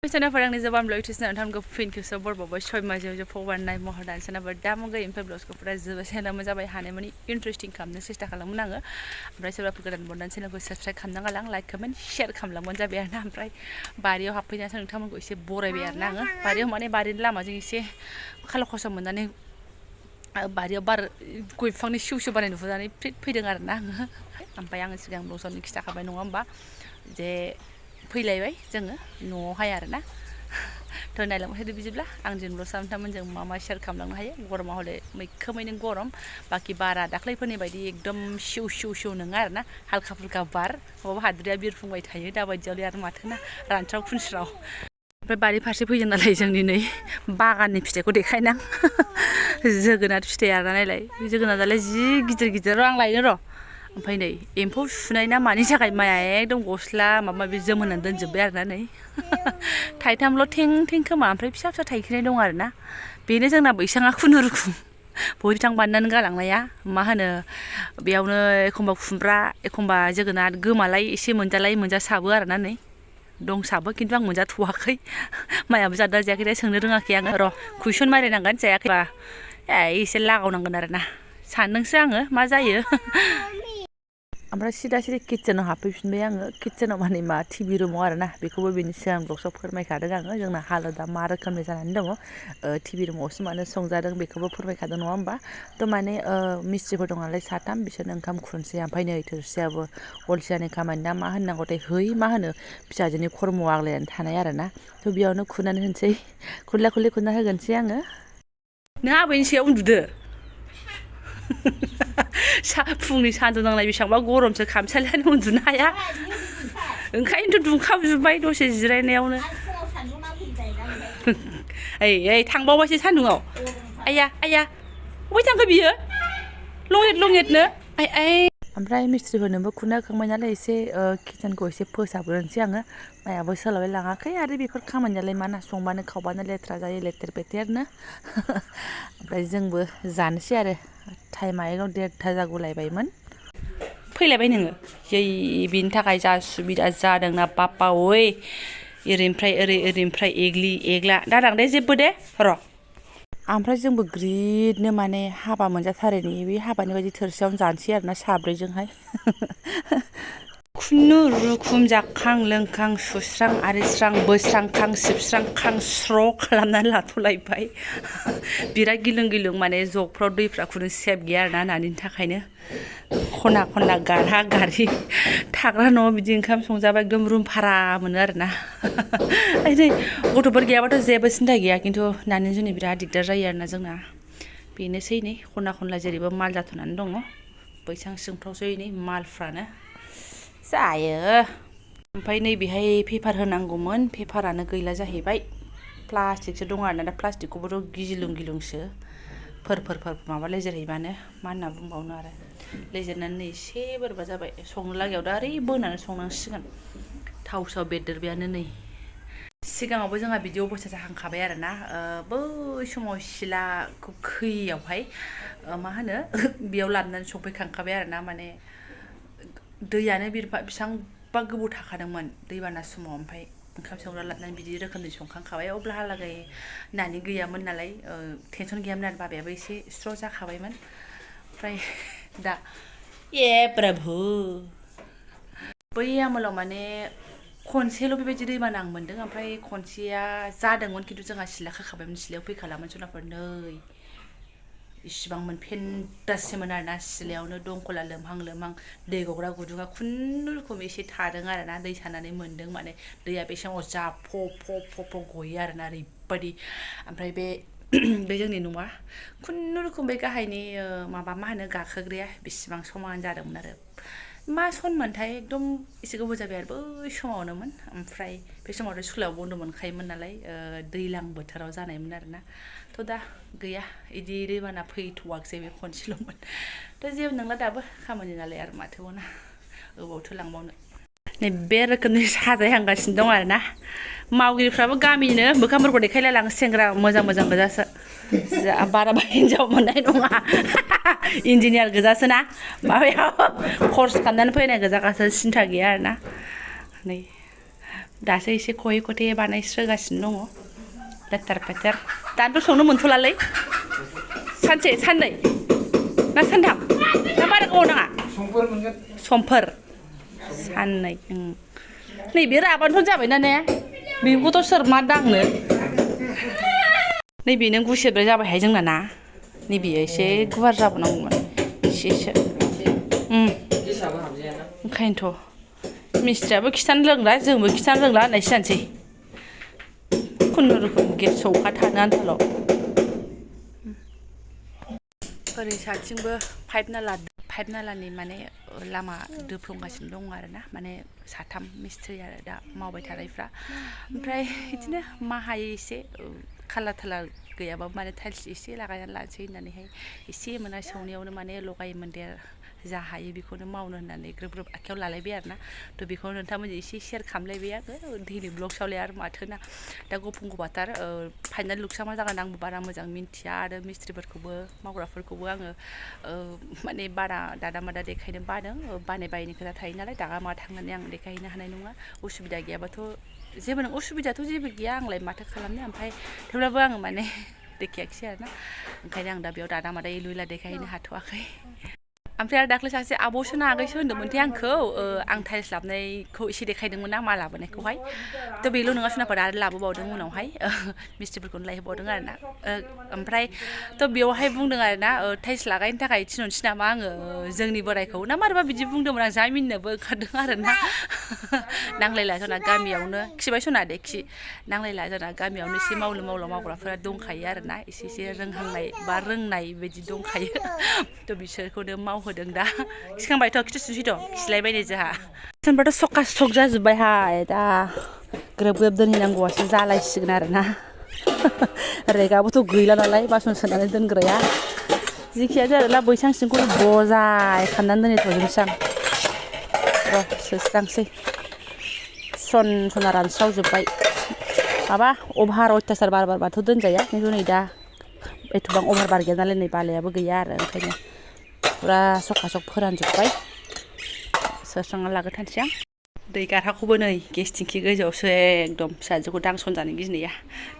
Sana parang ni Jobanivlog itu sana tham ko fin ko sabor bawa shoy maje jo forward nai mohar dan sana berda mo gai impe blog ko pura joba sana mo jabai hane mani interesting kamne sesta kalamun anga amrai sebab godan bondan sana ko subscribe kamna ngalang like comment share kamlang mon jabe arna amrai bariyaw hapfैना sang tham ko ise borai be arna anga bariyaw mane barin lama jing ise khalo khosa monane bariyaw bar gय बिफांनि सिउ बानाय नुफुनानै फैदों आरोना आङो ओमफ्राय आङो सिगां ब्लगआवनो खिथाखाबाय नङा होमबा जे फैलायबाय जोङो न'आवहाय आरोना थ' नायलांबाय थादो बिदिब्ला आं जों ब्लग सामथामोनजों मा मा शेयार खालामलांनो हायो गरमा हले मैखोमैनो गरम बाखि बारा दाख्लैफोरनि बायदि एकदम सिउ नङा आरोना हालखा फुलखा बार माबा हाद्रिया बिरफुंबाय थायो दाबायदियावलाय आरो माथोना रानस्राव खुनस्राव ओमफ्राय बारि फारसे फैदों नालाय जोंनि नै बागाननि फिथाइखौ देखायनां जोगोनार फिथाइ आरोना नायलाय जोगोनारालाय जि गिदिर गिदिर आं लायनो र' ओमफ्राय नै एम्फौ सुनाय ना मानि थाखाय माया एकदम गस्ला माबा माबि जोमहोनानै दोनजोब्बाय आरोना नै थाइथामल' थें खोमा ओमफ्राय फिसा फिसा थाइख्रिनाय दं आरोना बेनो जोंना बैसाङा खुनुरुखुम बयथां बाननानै गालांनाया मा होनो बेयावनो एखमबा खुमब्रा एखमबा जोगोनार गोमालाय एसे मोनजासाबो आरोना नै दंसाबो खिन्थु आं मोनजाथ'वाखै मायाबो जादों जायाखै सोंनो रोङाखै आङो र' कुइसन मारिनांगोन जायाखैबा एसे लागावनांगोन आरोना सानदोंसो आङो मा जायो ओमफ्राय सिदा किटचेनाव हाबफैफिनबाय आङो किटचेनाव माने मा टिभि रुमाव आरोना बेखौबो बेनि सिगां ब्लगआव फोरमायखादों आङो जोंना हालोदा मा रोखोमनि जानानै दङ टिभि रुमावसो मानो संजादों बेखौबो फोरमायखादों नङा होमबा थ' माने मिस्ट्रिफोर दं नालाय साथाम बिसोरनो ओंखाम खुरनोसै ओमफ्राय नै थोरसियाबो अलसियानि खामानि ना मा होननांगौथाय मा होनो फिसाजोनि खर्म आग्लायनानै थानाय आरोना थ' बेयावनो खुरनानै होनोसै खुरला खुरना होगोनसै आङो नों आबैनि सायाव उन्दुदो फुंनि सान्दुं नांनाय बेसेबांबा गरमसो खामसालियानो उन्दुनो हाया ओंखायनोथ' दुंखावजोब्बाय दसे जिरायनायावनो ओइ थांबावबायसो सान्दुङाव आया बबेहाय थांखो बियो लंएटनो ओमफ्राय मिस्ट्रिफोरनोबो खुरना होखांबाय नालाय एसे किचेनखौ एसे फोसाबग्रोनोसै आङो मायाबो सोलाबलाय लाङाखै आरो बेफोर खामानियालाय माना संबानो खावबानो लेथ्रा जायो लेथेर फेथेरनो ओमफ्राय जोंबो जानोसै आरो टाइमा एकदम 1:30 जागुलायबायमोन फैलायबाय नोङो जै बिनि थाखाय जा सुबिदा जादोंना बाप्पा ओइ ओरैनिफ्राय एग्ला दादां दे जेबो दे र' ओमफ्राय जोंबो ग्रिदनो माने हाबा मोनजाथारैनि बे हाबानि बायदि थोरसियावनो जानोसै आरोना साब्रैजोंहाय खुनुरुखुम जाखां लोंखां सुस्रां आरिस्रां बोस्रांखां सिबस्रांखां स्र' खालामनानै लाथ'लायबाय बिराद गिलुं माने जगफ्राव दैफ्रा खुनु सेफ गैया आरोना नानि थाखायनो खना गारहा गारहि थाग्रा न'आव बिदि ओंखाम संजाबा एकदम रुम भारा मोनो आरोना नै गथ'फोर गैयाबाथ' जेबो सिन्था गैया खिन्थु नानि जुनै बिराद दिगदार जायो आरोना जोंना बेनोसै नै खना जेरैबो माल जाथ'नानै दङ बैसां सिंफ्रावसो नै मालफ्रानो जायो ओमफ्राय नैबेहाय पेपार होनांगौमोन पेपारानो गैला जाहैबाय प्लास्टिकसो दं आरोना दा प्लास्टिकखौबोथ' गिलुंसो फोर माबा लेजेरहैबानो मा होनना बुंबावनो आरो लेजेरनानै एसे बोरैबा जाबाय संनो लागायाव दा ओरै बोनानै संनांसिगोन थाव साव बेदरबायानो नै सिगाङावबो जोंहा बिदि अबस्था जाखांखाबाय आरोना बै समाव सिलाखौ खैयावहाय मा होनो बेयाव लाबोनानै संफैखांखाबाय आरोना माने दैयानो बेसेबांबा गोबाव थाखादोंमोन दैबाना समाव ओमफ्राय ओंखाम संग्रा लाबोनानै बिदि रोखोमनि संखांखाबाय अब्लाहालागै नानि गैयामोन नालाय टेनसन गैयामोन आरो बाबायाबो एसे स्र' जाखाबायमोन ओमफ्राय दा प्रभु बै आमोलाव माने खनसेल' बेबायदि दैबाना आं मोन्दों ओमफ्राय खनसेया जादोंमोन खिन्थु जोंहा सिला खोखाबायमोन सिलायाव फैखालामोन जुनारफोर नै इसिबांमोन फेन्टासमोन आरोना सिलायावनो दंखला लोमहां दै गग्रा गुदुङा खुनुरुखुम एसे थादों आरोना दै सानानै मोन्दों माने दैया बे समाव जाफ' गयो आरोना ओरैबायदि ओमफ्राय बे जोंनि न'आ खुनुरुखुम बे गाहायनि माबा मा होनो गाखोग्राया बेसेबां समान जादोंमोन आरो मा सनमोनथाय एकदम एसे गोबाव जाबाय आरो बै समावनोमोन ओमफ्राय बे समावथ' स्कुलाव बन्द' मोनखायोमोन नालाय दैज्लां बोथोराव जानायमोन आरोना थ' दा गैया इदि दैबाना फैथ'वाखिसै बे खनसेल'मोन थ' जेबो नंला दाबो खामानि नालाय आरो माथोबावनो अबावथो लांबावनो नै बे रोखोमनि साजायहांगासिनो दं आरोना मावगिरिफ्राबो गामिनो मोखांफोरखौ देखायलायलाङो सेंग्रा मोजां गोजासो बाराबा हिनजाव मोननाय नङा इन्जिनियार गोजासो ना माबायाव कर्स खालामनानै फैनाय गोजाखासो सिन्था गैया आरोना नै दासो एसे खयै खथे बानायस्रोगासिनो दङ लेटार पेटार दानोथ' संनो मोनथ'लालै सानसे साननै ना सानथाम ना बारा गोबाव नाङा समफोर साननै नैबे राबानोथ' जाबायना ने बेखौथ' सोर मा दांनो नैबे नों गुसेबद्राय जाबायहाय जोंना ना नैबेयो एसे गुवार जाबावनांगौमोन एसेसो ओंखायनोथ' मिस्थ्रियाबो खिथानो रोंला जोंबो खिथानो रोंला होननायसो जानोसै खुनुरुखुम गेस सौखा थानो आन्थाल' ओरै साथिंबो पाइप नालानि माने लामा दोफ्लंगासिनो दं आरोना माने साथाम मिस्थ्रि आरो दा मावबाय थानायफ्रा ओमफ्राय बिदिनो मा हायो एसे कालार थालार गैयाबाबो माने टाइल्स एसे लागायनानै लानोसै होननानैहाय एसे मोना सौनायावनो माने लगायोमोन दे जा हायो बेखौनो मावनो होननानै ग्रोब ग्रोब आखायाव लालायबाय आरोना थ' बेखौनो नोंथांमोनजों एसे शेयार खालामलायबाय आङो दैलि ब्लग्सआवलाय आरो माथोना दा गुफुं गुफाथार फाइनाल लुक्सआ मा जागोन आंबो बारा मोजां मिन्थिया आरो मिस्थ्रिफोरखौबो मावग्राफोरखौबो आङो माने बारा दादा मादा देखायनो बादों बानाय बायनि खोथा थायो नालाय दागा मा थांनानै आं देखायहैनो हानाय नङा उसुबिदा गैयाबाथ' जेबो उसुबिदाथ' जेबो गैया आंलाय माथो खालामनो ओमफ्राय थेवब्लाबो आङो माने देखायाखिसै आरोना ओंखायनो आं दा बेयाव दादा मादा लुइला देखायहैनो हाथ'वाखै ओमफ्राय आरो दाख्लै सासे आब'सो ना आगैसो होन्दोंमोनथाय आंखौ आं टाइल्स लाबोनायखौ एसे देखायदोंमोन ना मा लाबोनायखौहाय थ' बेल' नङा सोनाफोर आरो लाबोबावदों उनावहाय मिस्थ्रिफोरखौनो लायहोबावदों आरोना ओमफ्राय थ' बेवहाय बुंदों आरोना टाइल्स लागायनो थाखाय थिनहरनोसै नामा आङो जोंनि बोरायखौ ना मारैबा बिदि बुंदोंमोन आं जा मिनिनोबो ओंखारदों आरोना नांलायला जोंना गामियावनो खिबाय सना दे खि नांलायला जोंना गामियावनो एसे मावलु मावग्राफोरा दंखायो आरोना एसे रोंहांनाय बा रोंनाय बिदि दंखायो थ' बिसोरखौनो मावहोदों दा खिखांबायथ' खिथुसुनोसैथ' खिलायबायनो जोंहा होनबाथ' सका सक जाजोब्बायहाय दा ग्रोब ग्रोब दोनहैनांगौआसो जालायसिगोन आरोना रेगाबोथ' गैला नालाय बासन सोनानै दोनग्राया जिखिया जाया आरोना बैसां सिंखौ बजाय खालामनानै दोनहैथ'जोबनोसै आं र' सोस्रांसै सना रानस्रावजोब्बाय माबा अभार अयथासार बार बारबाथ' दोनजाया खिन्थु नै दा एथ'बां अभार बार गैया नालाय नै बालायाबो गैया आरो ओंखायनो फुरा सका सक फोरानजोब्बाय सोस्रांना लाग्रोथारनोसै आं दै गारहाखौबो नै गेस थिंखि गोजौआवसो एकदम फिसाजोखौ दांसनजानो गिनाया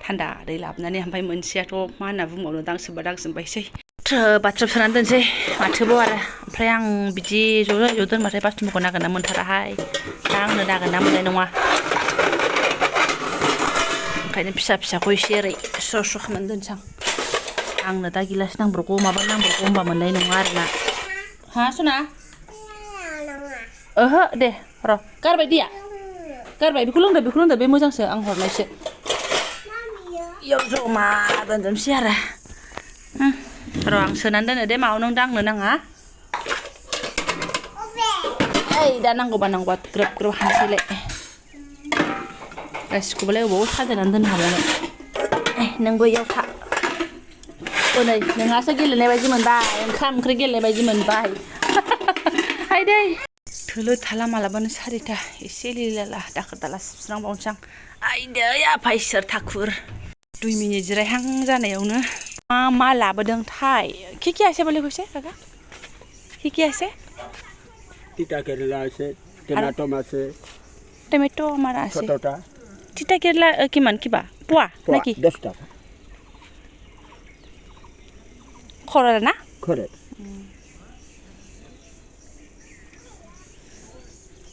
थान्दा दै लाबोनानै ओमफ्राय मोनसेयाथ' मा होनना बुंबावनो दांसोबा दांसोमबायसै बाथ्राब सोनानै दोनसै माथोबाव आरो ओमफ्राय आं बिदि ज' दोनबाथाय बाथरुमखौ नागिरना मोनथाराहाय दा आंनो नागिरना मोननाय नङा ओंखायनो फिसाखौ एसे ओरै स्र' खालामनानै दोनसां आंनो दा गिलास नांब्रगौ माबा नांब्रगौ होनबा मोननाय नङा आरोना हा सना ओहो दे र' गारबाय दैया गारबाय बेखौ लोंदो बे मोजांसो आं हरनायसो इयाव जमा दोनजोबनोसै आरो र' आं सोनानै दोनो दे माव नों दांनो नाङा ओइ दा नांगौबा ग्रोब ग्रोब हानसैलाय गासिखौबोलाय अबाव साजायनानै दोननो हाबावनो नोंबो इयाव था नै नोंहासो गेलेनाय बायदि मोनबाय ओंखाम ओंख्रि गेलेनाय बायदि मोनबाय हाय दै थोलो थाला मालाबानो सारिथा एसे लिलाला दाखोर दाला सिबस्रांबावनोसै आं आइदै आफा इसोर थाखुर 2 मिनिट जिरायहां जानायावनो मा लाबोदोंथाय কি আছে বলে কৈছে কাকা কি আছে তিতা কেৰেলা আছে টমেটো আছে টমেটো আমাৰ আছে তিতা কেৰেলা কিমান কিবা পোৱা নাকি 10 টাকা খৰা না খৰে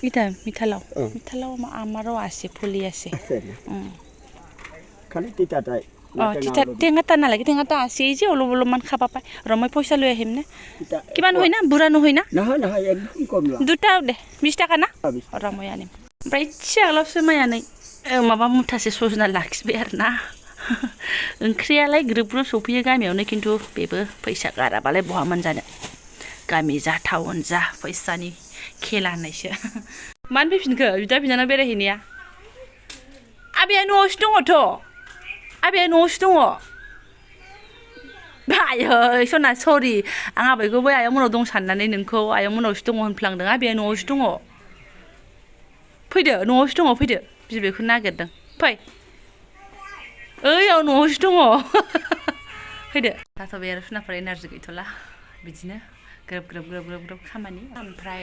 ইটা মিঠালাও আমারও আছে ফুলি আছে খালি তিতাটাই তিতা টেঙাটা নালাগে টেঙাটা আছে যে অলপমান খাবা পাই र মই পইচা লৈ আহিম নে কিমান হয় না বুঢ়া নহয় না নহয় একদম কম দুটাও দে 20 টাকা না र মই আনিম ओमफ्राय इसे आगोलावसो मायानै माबा मुथासे सजना लाखिबाय आरोना ओंख्रियालाय ग्रोब ग्रोब सफैयो गामियावनो खिन्थु बेबो फैसा गाराबालाय बहा मोनजानो गामि जा टाउन जा फैसानि खेला होननायसो मानो फैफिनखो बिदा बिनानाव बेरायहैनाया आबैया न'आवसो दङथ' आबैया न'आवसो दङ आयै सना सरि आं आबैखौ बै आयंमोनाव दं साननानै नोंखौ आयंमोनावसो दङ होनफ्लांदों आबैया न'आवसो दङ फैदो न'आवसो दङ फैदो बिबैखौ नागिरदों फै ओइयाव न'आवसो दङ फैदो जाथ'बाय आरो सनाफोरा एनार्जि गैथ'ला बिदिनो ग्रोब खामानि ओमफ्राय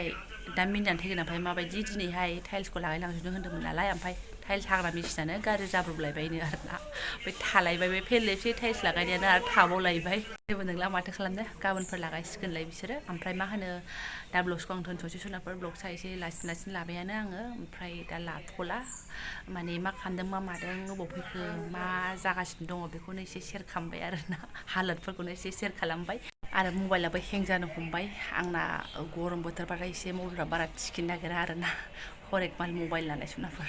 दा मिनिनानै थैगोन ओमफ्राय माबायदि दिनैहाय टाइल्सखौ लागायलांजोबदों होन्दोंमोन नालाय ओमफ्राय टाइल्स हाग्रा मेसिनानो गाज्रि जाब्रबलायबायनो आरोना ओमफ्राय थालायबाय बे फेरलेबसे टाइल्स लागायनायानो आरो थाबावलायबाय जेबो नंला माथो खालामनो गाबोनफोर लागायसिगोनलाय बिसोरो ओमफ्राय मा होनो दा ब्लाउसखौ आं दोनथ'सै सनाफोर ब्लगसा एसे लासै लासै लाबायानो आङो ओमफ्राय दा लाथ'ला माने मा खालामदों मा मादों अबाव फैखो मा जागासिनो दङ बेखौनो एसे सेयार खालामबाय आरोना हालोदफोरखौनो एसे सेयार खालामबाय आरो मबाइलाबो हें जानो हमबाय आंना गरम बोथोरबाथाय एसे मबाइलफ्रा बारा थिखिनो नागिरा आरोना हरेक माल मबाइल नालाय सनाफोर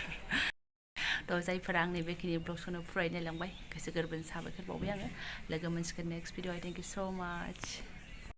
थ' जायफोरा आंनि बेखिनि ब्लग्सखौनो फुरायै नायलांबाय गोसो गोरबोनि साबायखर बावबाय आङो लोगो मोनसिगोन नेक्स्ट भिडिअ' थेंक इउ स' माच